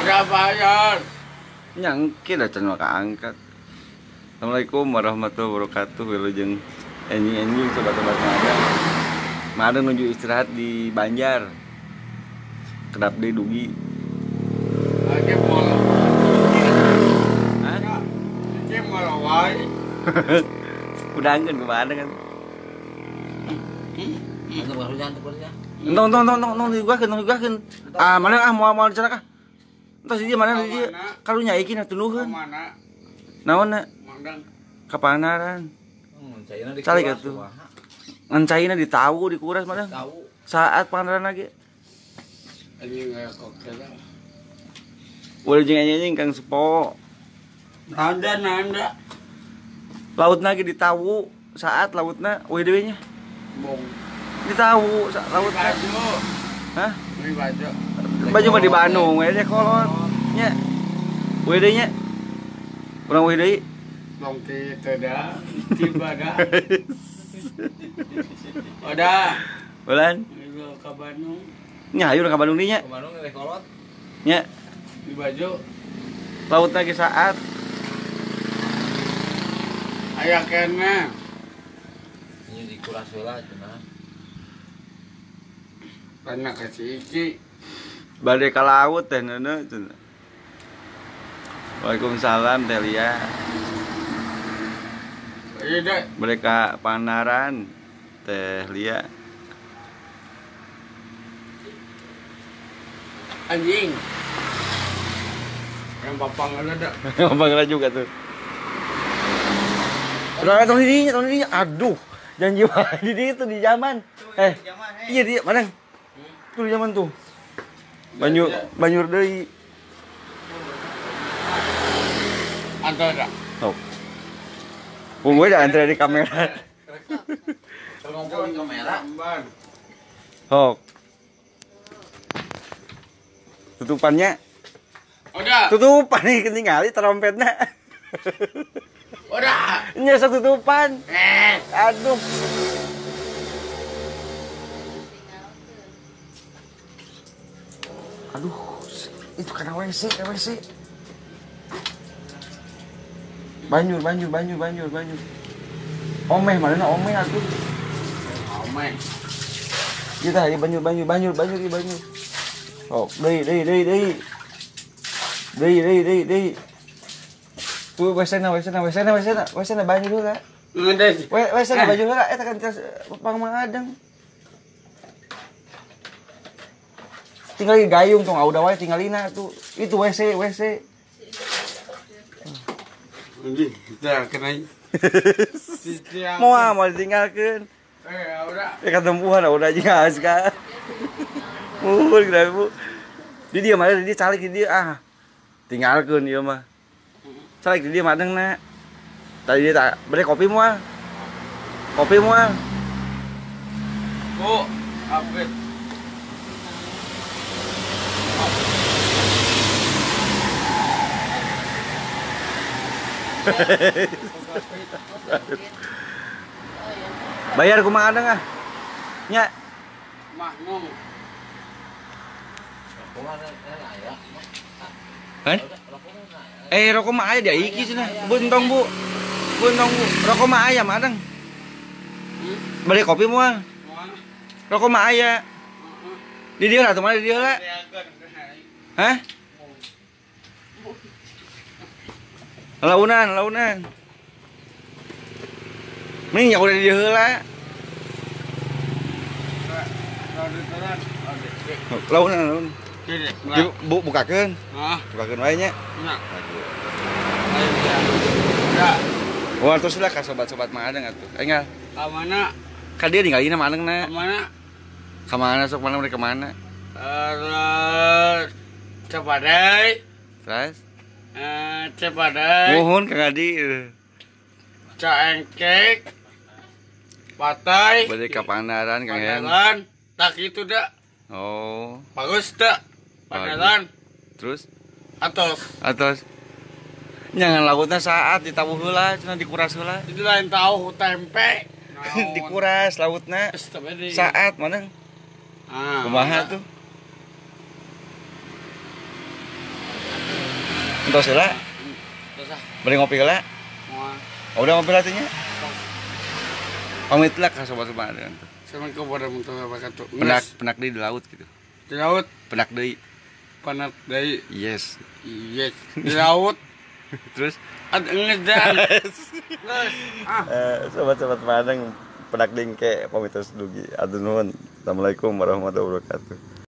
Udah bayar. Nyangkir dah can maka angkat. Assalamualaikum warahmatullahi wabarakatuh. Wilujeng enjing-enjing sobat-sobat Madang. Madang nuju istirahat di Banjar. Kedap deui dugi. Hah? Udah angkeun kumaha kan? Entong entong entong entong digugakeun. Ah, mana ah moal dicerak ah. Entos di mana di dieu? Karunya iki na tunduheun. Naonna? Ka Pangandaran. Calik atuh. Ngan caina ditawu dikuras mana? Saat Pangandaran lagi. Anjing aya koktel. Ulah jeung anjing Kang Sepo. Nanda nanda. Lautna ge ditawu saat lautna euy deui nya. Bong. Ditawu lautna. Baju. Hah? Beli baju. Baju mah di Bandung we teh kolot nya. Euy deui nya. Urang euy deui. Tong kitu da, tiba da. Udah. Bulan. Ka Bandung. Nya hayu ka Bandung deui nya. Ka Bandung teh kolot. Nya. Di baju. Lautna ge saat. Aya keneh. Nya dikuras heula cenah. Tanya ke si Iki. Bade ka laut teh neuneu cenah. Waalaikumsalam Teh Lia. Iya deh. Bade ka Pangandaran Teh Lia. Anjing. Yang bapak ngelada. Yang bapak ngelada juga tuh. Udah tong di dinya. Aduh, janji di dieu tuh di zaman. Iya di mana? Tuh di zaman tuh. Banjur banjur deui. Antar dah. Tuh. Bung gue dah antre di kamera. Ngumpul di kamera. Hok. Tutupannya. Udah. Tutupan nih ketinggali trompetnya. Udah. Nyesek tutupan. Aduh. Aduh, itu karena WC, WC. Banjur, banjur, banjur, banjur, banjur. Omeh, mana omeh atuh. Omeh. Kita hari banjur, banjur, banjur, banjur, banjur. Oh, deui, deui, deui, deui. Deui, deui, deui, deui. Tuh WC-na, WC-na, WC-na, WC-na, WC-na banjur heula. WC-na banjur heula eta kan pang Mang Adeng. Tinggal gayung tong udah wae tinggalina tuh. Itu WC, WC. Anjing, kita kena. Moal mau ditinggalkeun. Udah. Ya ketempuhan udah jeung aska. Muhun geura Bu. Di dieu mah di dieu calik di dieu ah. Tinggalkeun ieu mah. Calik di dieu madengna. Tadi dia tak beli kopi moal. Kopi moal. Bu, apet. Bayar kumaha adeng ah. Nya. Mahnung. Hah? Rokok mah aya dia iki cenah. Buntong Bu. Buntong Bu. Rokok mah aya mah adeng. Beli kopi moal. Rokok mah aya. Di dieu lah atuh mana di dieu lah. Hah? Launan, launan. Mending ya udah di dieu heula. Launan, launan. Bu, bukakeun. Bukakeun wae nya. Wah, terus lah ka sobat-sobat Mang Adeng atuh. Enggal. Ka mana? Ka dieu ninggalina Mang Adeng na. Ka mana? Ka mana sok mana mereka mana? Cipadai. Terus? Cipadai. Muhun Kang Adi. Caengkek. Patai. Bade ka Pangandaran Kang Yan. Pangandaran. Tak itu dah. Oh. Bagus dah. Pangandaran. Terus? Atos. Atos. Jangan lautnya saat ditabuh heula, cenah dikuras heula. Itu lain tahu tempe. Dikuras lautna. Saat mana? Kumaha tuh? Entos heula. Terus ah. Bari ngopi heula. Moal. Oh, udah ngopi latihnya. Pamit lah ke sobat-sobat. Assalamualaikum warahmatullahi wabarakatuh. Penak penak deui di laut gitu. Di laut Penak deui. Panat deui. Yes. Yes. Di laut. Terus Ad geus dah. Geus. Ah. Sobat-sobat Padang penak dingke pamit terus dugi. Aduh nuhun. Assalamualaikum warahmatullahi wabarakatuh.